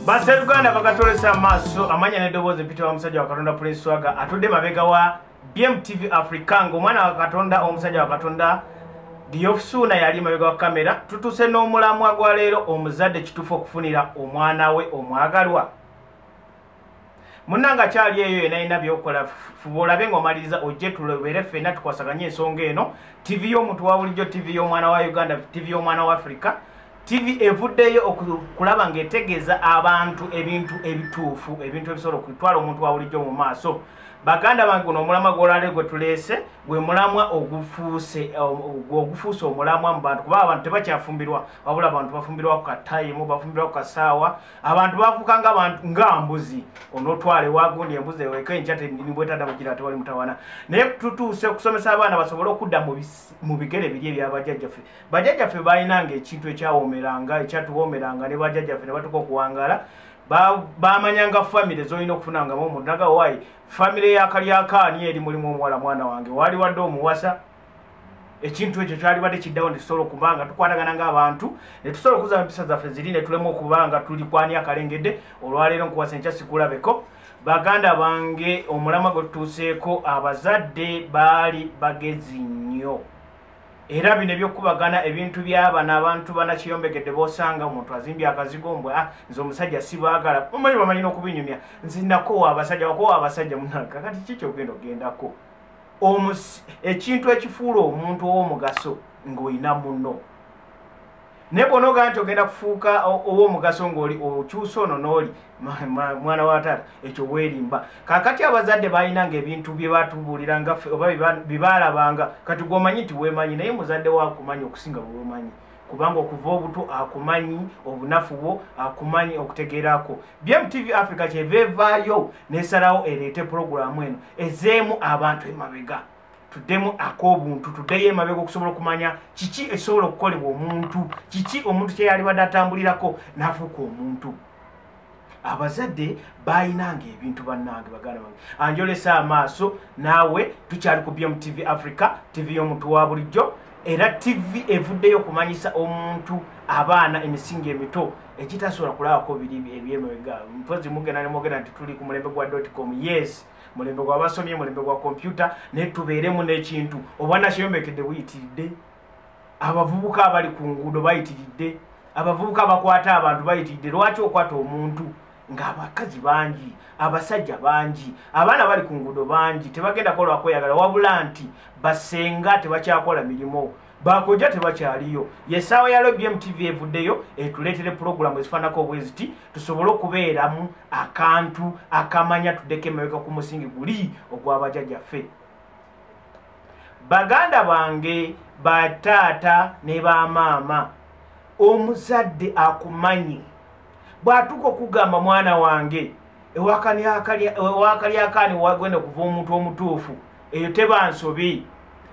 Basseruganda bakatolesa amaaso amanya n'eddoboozi mpita wa musajja wa Katonda Prince Swaga atudde mabega wa BMTV Africa ng'omwana wa Katonda omusajja wa Katonda Diofsuna yali mabega wa kamera. Tutuse n'omulamwa gwa leero, omuzadde kituufu okufunira omwana we omwagalwa. Munnanga kyali eyo yena alina byokola, fuba olabe ng'omaliriza ojje tulobere ffenna tukwasaganye ensonga eno. TV y'omuntu wa bulijjo, TV y'omwana wa Uganda, TV y'omwana wa Africa, TV evuddeyo okulaba ng'etegeeza abantu ebintu ebituufu, ebintu ebisobola okutwala omuntu wa bulijjo mu maaso. Baganda bange, guno omulamwa gw'olwaleero gwe tuleese gwe mulamwa ogufuuse omulamwa mu bantu, kuba abantu tebakyafumbirwa, wabula abantu bafumbirwa ku katayimu, bafumbirwa ku kasaawa. Abantu bafuuka ng'abantu nga mbuzi, onootwala ewagundi embuzi eweka enkya nibwetadda mugira tewali mutawana. Naye tutuuse okusomesa abaana basobole okudda mu bigere biri ebyabajjajjaffe. Bajjajjaffe baalinanga ekintu ekyawoomeranga, ekyatuwoomeranga ne bajjajjaffe ne batuuka okuwangaala. Bamanyanga famire z'olina okufunangamu omuntu naga waayi famire y'akalyakaani eri mulimu omuwala mwana wange waali wadde omuwasa. Ekintu ekyo kyalibadde kiddawo ne tusobola okuba nga tukwatagana ng'abantu ne tusobola okuza empisa zaffe ziri ne tulema okuba nga tuli kwani akalengedde. Olwaleero nkuwasa enkya sikulabeko. Baganda bange, omulamwa gwe tutuuseeko, abazadde baali bagezi nnyo, era bino ebyokubagana ebintu by'abana abantu banakiyombekedde b'osanga omuntu azimbye akazigo mbwe nze omusajja sibaagala, omanyi bamanyi n'okubinyumya, nze nakoowa abasajja, wakoowa abasajja munange. Kati ki kyogenda ogendako? Ekintu ekifuula omuntu ow'omugaso ng'olina munno, naye bw'onoogamba nti ogenda kufuuka ow'omugaso ng'oli okyusa ono n'oli mwana wa taata, ekyo weerimba. Kaakati abazadde baalinanga ebintu bye batubuuliranga ffe oba bye baalabanga. Kati gw'omanyi nti weemanyi, naye muzadde wo akumanyi okusinga bwe weemanyi, kubanga okuva obuto akumanyi obunafu bwo, akumanyi okutegeerako. BMTV Africa kyeva evaayo n'esalawo ereete pulogulaamu eno ezeemu abantu emabega, tuddemu ak'obuntu, tuddeyo emabega okusobola okumanya kiki ekisobola okukolebwa omuntu, kiki omuntu kye yalibadde atambulirako n'afuuka omuntu. Abazadde baalinanga ebintu. Bannange, baganda bange, anjolesa amaaso naawe tukyali ku BMTV Africa, TV y'omuntu wa bulijjo, era TV evuddeyo okumanyisa omuntu abaana emisingi emito ekitasobola kulabako biri ebyemabega. Mpozi mugenda ne mwogera nti tuli ku mulembe gwa .com. Yes, mulembe gw'abasomye, mulembe gwa kompyuta, naye tubeeremu n'ekintu. Obwannakiyombekedde buyitiridde, abavubuka abali ku nguudo bayitiridde, abavubuka abakwata abantu bayitiridde. Lwaki okwata omuntu ng'abakazi bangi, abasajja bangi, abaana bali ku nguudo bangi, tebagenda kola kweyagala, wabula nti basenga tebakyakola mirimu, bakojja tebakyaliyo. Yessaawa ya BMTV evuddeyo etuleetere pulogulaamu ezifaananako obweziti, tusobole okubeeramu akantu akamanya, tuddeko emabega ku musingi guli ogw'abajjajjaffe. Baganda bange, bataata ne bamaama, omuzadde akumanyi bw'atuuka okugamba mwana wange ewakalyakaani wagenda okuva omuntu omutuufu, eyo teba nsobi.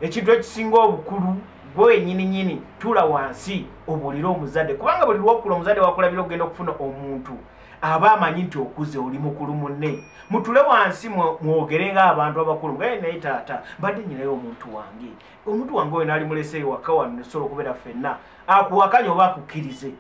Ekintu ekisinga obukulu, gwe nyini tuula wansi obuulire omuzadde, kubanga buli lwokula omuzadde wakulabira okugenda okufuna omuntu aba amanyi nti okuze, oli mukulu munne. Mutule wansi mwogere ng'abantu abakulu, ngaye naye taata mbadde nyinayo omuntu wange, omuntu wange oyo naali mulese ewaka wano netusobola okubeera ffenna, akuwakanye oba akukkirize.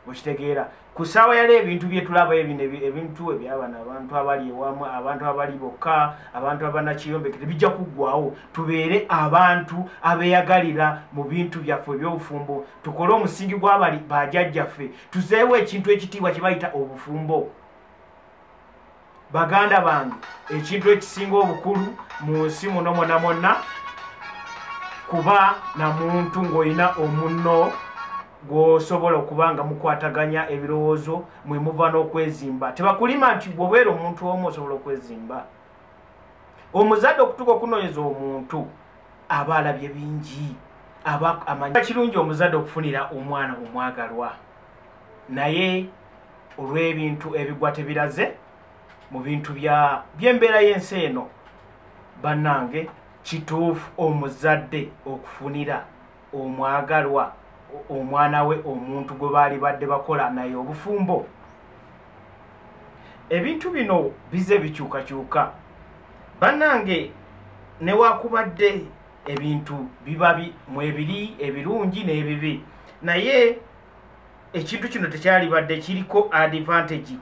Okitegeera? Ku ssaawa yali ebintu bye tulaba ebino, ebintu ebyabano abantu abali ewamu, abantu abali bokka, abantu abanakiyombekere bijja kuggwawo. Tubeere abantu abeeyagalira mu bintu byaffe ebyobufumbo, tukole omusingi gw'abali bajjajjaffe, tuzeewo ekintu ekitiibwa kye bayita obufumbo. Baganda bange, ekintu ekisinga obukulu mu nsi muno mwonna mwonna kuba na muntu ng'olina omunno gw'osobola okuba nga mukwataganya ebirowoozo, mwe muva n'okwezimba. Tebakulima nti bw'obeera omuntu omu osobola okwezimba. Omuzadde okutuuka okunoonyeza omuntu aba alabye bingi, aba amanyi kirungi omuzadde okufunira omwana omwagalwa, naye olw'ebintu ebigwa tebiraze mu bintu by'embeera y'ensi eno. Bannange, kituufu omuzadde okufunira omwagalwa omwana we omuntu gwe baali badde bakola naye obufumbo? Ebintu bino bize bikyukakyuka. Bannange, newakubadde ebintu biba mwebiri ebirungi n'ebibi, naye Ekintu kino tekyalibadde kiriko advantage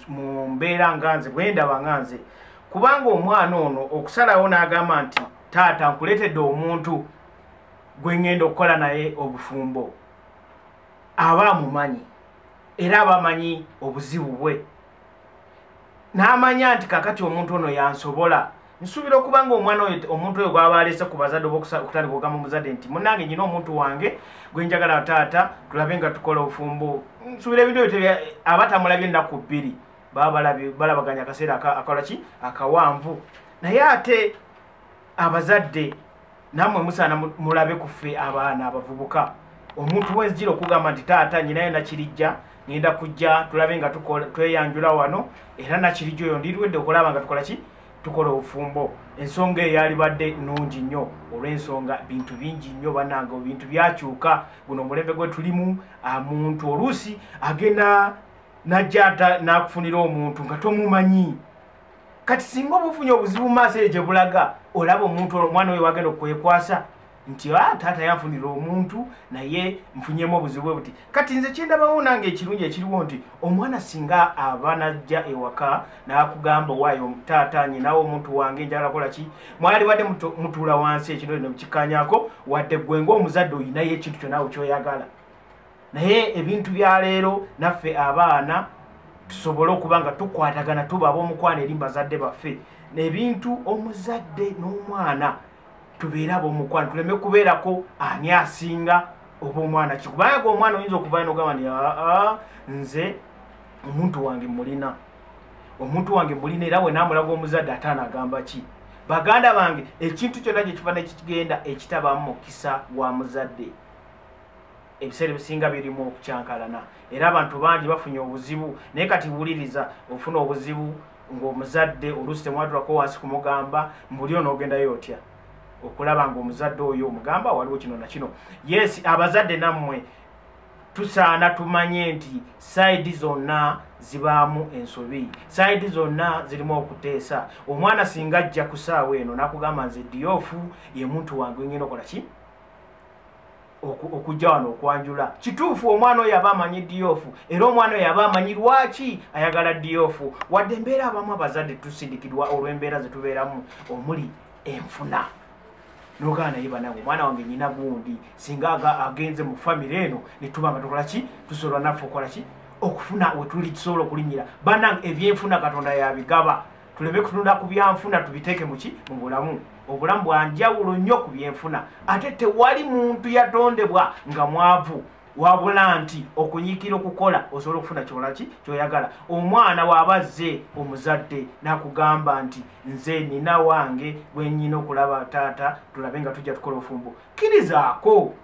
mu mbeera nga nze bwe ndaba nga nze, kubanga omwana ono okusalawo n'agamba nti taata nkuleetedde omuntu gwe ŋŋenda okukola naye obufumbo, aba amumanyi era aba amanyi obuzibu bwe, n'amanya nti kakati omuntu ono yansobola. Nsuubira okuba nga omwana oyo, omuntu oyo gw'aba aleese ku bazadde oba okutandika okugamba omuzadde nti munnange nnyina omuntu wange gwe njagala taata tulabe nga tukola obufumbo. Nsuubira ebintu ebyo aba tamulabye ennaku bbiri, baba balabaganya akaseera akola ki akawanvu. Naye ate abazadde nammwe musaana mulabe ku ffe abaana abavubuka. Omuntu wenzijira okugamba nti taata nnyinayo Nakirijja ngenda kujja tulabe nga tweyanjula wano, era Nakirijja oyo ndirwedde okulaba nga tukola ki, tukola obufumbo. Ensonga eyo yalibadde nnungi nnyo olw'ensonga bintu bingi nnyo bannange, ebintu byakyuka. Guno omulembe gwe tulimu, omuntu oluusi agenda najja n'akufunira omuntu nga tomumanyi. Kati singa oba ofunye obuzibu mu maaso eyo gye bulaga, olaba omuntu omwana oyo wagenda okwekwasa nti taata yanfunira omuntu naye nfunyemu obuzibu buti. Kati nze kyendabawo nange ekirungi ekiriwo nti omwana singa aba najja ewaka n'akugamba waayo taata nnyinawo omuntu wange njagala kola ki, mwalibadde mutuula wansi ekintu ne mukikkaanyaako, wadde ggwe ng'omuzadde oyinayo ekintu kyonna kyoyagala. Naye ebintu bya leero naffe abaana tusobole okuba nga tukwatagana, tuba ab'omukwano eri bazadde baffe. Ebintu omuzadde n'omwana tubeere ab'omukwano, tuleme kubeerako ani asinga oba omwana ki, kubanga omwana oyinza okuvayo n'ogamba nti aa nze omuntu wange mulina, omuntu wange mulina, era we naamulaga omuzadde ate anaagamba ki. Baganda bange, ekintu kyonna gye kiva ne kigenda ekitabamu mukisa gwa muzadde, ebiseera ebisinga birimu okukyankalana, era abantu bangi bafunye obuzibu. Naye kati wuliriza, ofuna obuzibu ng'omuzadde oluusi temwatulako wansi kumugamba mbuli onoogendayo otya okulaba ng'omuzadde oyo omugamba waliwo kino na kino. Yes, abazadde nammwe tusaana tumanye nti sayidi zonna zibaamu ensobi, sayidi zonna zirimu okuteesa. Omwana singa ajja ku ssaawa eno n'akugamba nze Diofu ye muntu wange ngenda okola ki okujja wano okwanjula, kituufu omwana oyo aba amanyi Diofu, era omwana oyo aba amanyi lwaki ayagala Diofu. Wadde embeera abamu abazadde tusindikirwa olw'embeera ze tubeeramu omuli enfuna, n'ogaana naye bannange omwana wange nnyina gundi singa agenze mu famire eno ne tuba nga tukola ki, tusobola naffe okukola ki okufuna we tuli tusobola okulinnyira. Bannange ebyenfuna Katonda yabigaba, tuleme kutunula ku byanfuna tubiteeke mu ki, mu bulamu. Obulamu bwa njawulo nnyo ku byenfuna, ate tewali muntu yatondebwa nga mwavu, wabula nti okunyiikira okukola osobola okufuna kyola ki kyoyagala. Omwana bw'aba azze omuzadde n'akugamba nti nze nina wange gwe nnyina okulaba taata tulabe nga tujja tukola obufumbo, kkirizaako.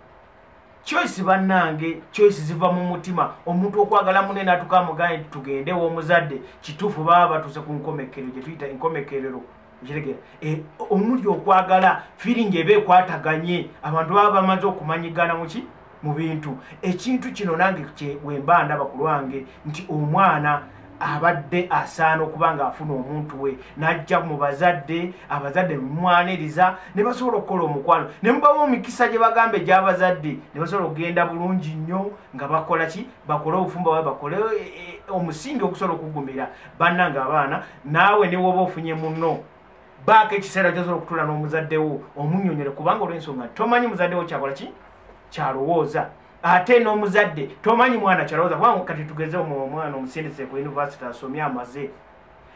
Choice bannange, choice ziva mu mutima. Omuntu okwagala munne n'atuuka amugambe nti tugende w'omuzadde, kituufu baba batuuse ku nkomekkerero gye tuyita enkomekkerero. Okitegera? Omuli okwagala feeling eba ekwataganye, abantu baba bamaze okumanyigana muki mu bintu. Ekintu kino nange bwe mba ndaba ku lwange nti omwana abadde asaana okuba ng'afuna omuntu we n'ajja mu bazadde, abazadde mumwaniriza ne basobola okukola omukwano, ne mubawa omukisa gye bagamba egy'abazadde, ne basobola okugenda bulungi nnyo nga bakola ki, bakole obufumbo bwabwe, bakole omusingi okusobola okugumira. Bannange abaana, naawe ne bw'oba ofunye munno, baako ekiseera ky'osobola okutuula n'omuzadde wo omunnyonnyole, kubanga olw'ensonga tomanyi muzadde wo kyakola ki, kyalowooza, ate n'omuzadde tomanyi mwana kyalowooza. Kubanga kati tugeze omwana omusindise ku university asomye amaze,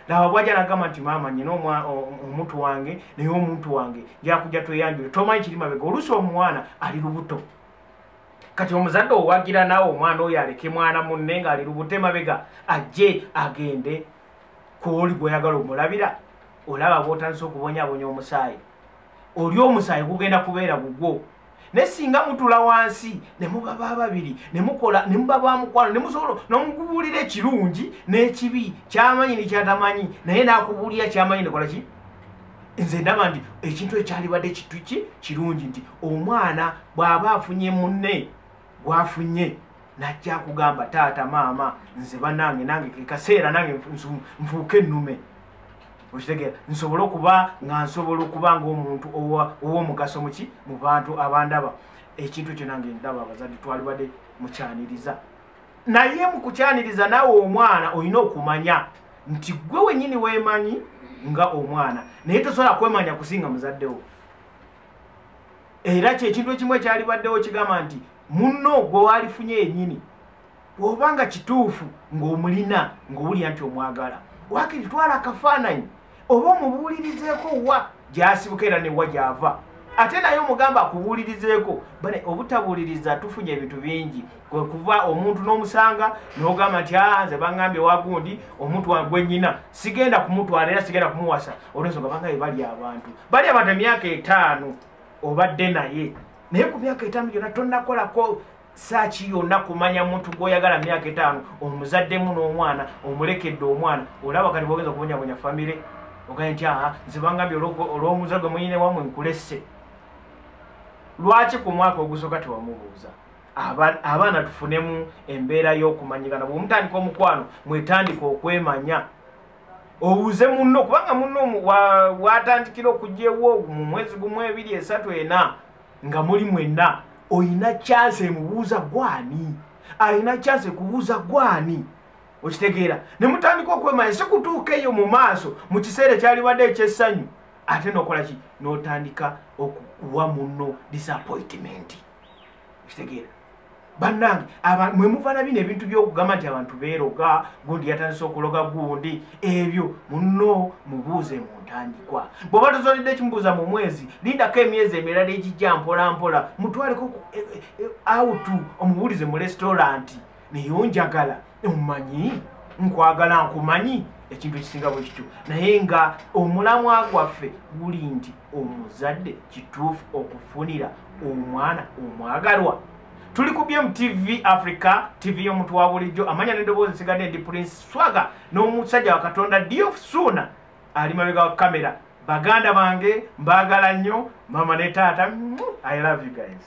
laba bw'ajja n'agamba nti maama nnyina omuntu wange, naye omuntu wange nja tweyanjule, tomanyi kiri mabega. Oluusi omwana ali lubuto, kati omuzadde owagira naawe omwana oyo aleke mwana munne ng'ali lubuto emabega ajje agende kw'oli gw'oyagala omulabira. Olaba bw'otandise okubonyaabonya omusaayi, oli omusaayi gugenda kubeera gugwo. Naye singa mutula wansi ne muba babiri ne mukola ne muba bamukwano ne musobola n'omukubuulira ekirungi n'ekibi, ky'amanyi ne ky'atamanyi, naye n'akubuulira ky'amanyi ne kola ki. Nze ndaba nti ekintu ekyalibadde kituki kirungi nti omwana bw'aba afunye munne gw'afunye n'ajja akugamba taata maama nze bannange nange ke kaseera nange nfuuke ennume, okitegera, nsobole okuba nga nsobola okuba ng'omuntu ow'omugaso muki mu bantu abandaba. Ekintu ekyo nange ndaba abazadde twalibadde mukyaniriza. Naye mu kukyaniriza naawe omwana olina okumanya nti gwe wennyini weemanyi nga omwana, naye tosobola kwemanya kusinga muzaddewo. Era kyekintu ekimu ekyalibaddewo kigamba nti munno gwe walifunye yennyini bw'obanga kituufu ng'omulina ng'owulira nti omwagala, waakiri twala akafaananyi oba omubuulirizeeko wa gy'asibuka era ne wa gy'ava, ate naye omugamba akubuulirizeeko. Bane obutabuuliriza tufunye ebintu bingi, kwe kuva omuntu n'omusanga n'ogamba nti nze baŋŋambye wagundi omuntu gwe nnyina sigenda kumutwala era sigenda kumuwasa olw'ensonga bangambye bali abantu emyaka 5 obadde naye, naye ku myaka 5 gyonna tonnakolako saaki yonna kumanya muntu gw'oyagala myaka 5, omuzaddemu n'omwana omulekedde omwana. Olaba kati bw'ogenda okubonyabonya famire ogambye nti nze bangambye olw'omuze gwe muyine wammwe nkulesse. Lwaki ku mwaka ogusooka tewamubuuza? Abaana tufunemu embeera y'okumanyigana. Bw'omutandika omukwano mwetandika okwemanya, obuuze munno, kubanga munno watandikira okujja ewo mu mwezi 1, 2, 3, 4 nga muli mwenna, oyina chance emubuuza gwani, ayina chance ekubuuza gwani, okitegeera? Ne mutandika okwemanya, si kutuuka eyo mu maaso mu kiseera ekyalibadde ekyessanyu ate n'okola ki? N'otandika okuwa munno disappointment, okitegeera? Bannange mwe muva na bino ebintu by'okugamba nti abantu beeroga, gundi yatandise okuloga gundi, ebyo munno mubuuze mu ntandikwa. Bw'oba tosoboledde kimubuuza mu mwezi, lindako emyezi emirala egijja mpola mpola, mutwaleko out omubuulize mu restaurant, naye onjagala omumanyi, nkwagala nkumanyi, ekintu ekisinga bwe kityo. Naye nga omulamwa gwaffe guli nti omuzadde kituufu okufunira omwana omwagalwa. Tuli ku BMTV Africa, TV y'omuntu wa bulijjo, amanya n'eddoboozi nsigadde ndi Prince Swaga n'omusajja wa Katonda Diof Ssuuna ali mabega wa kamera. Baganda bange mbaagala nnyo, mama ne taata, I love you guys.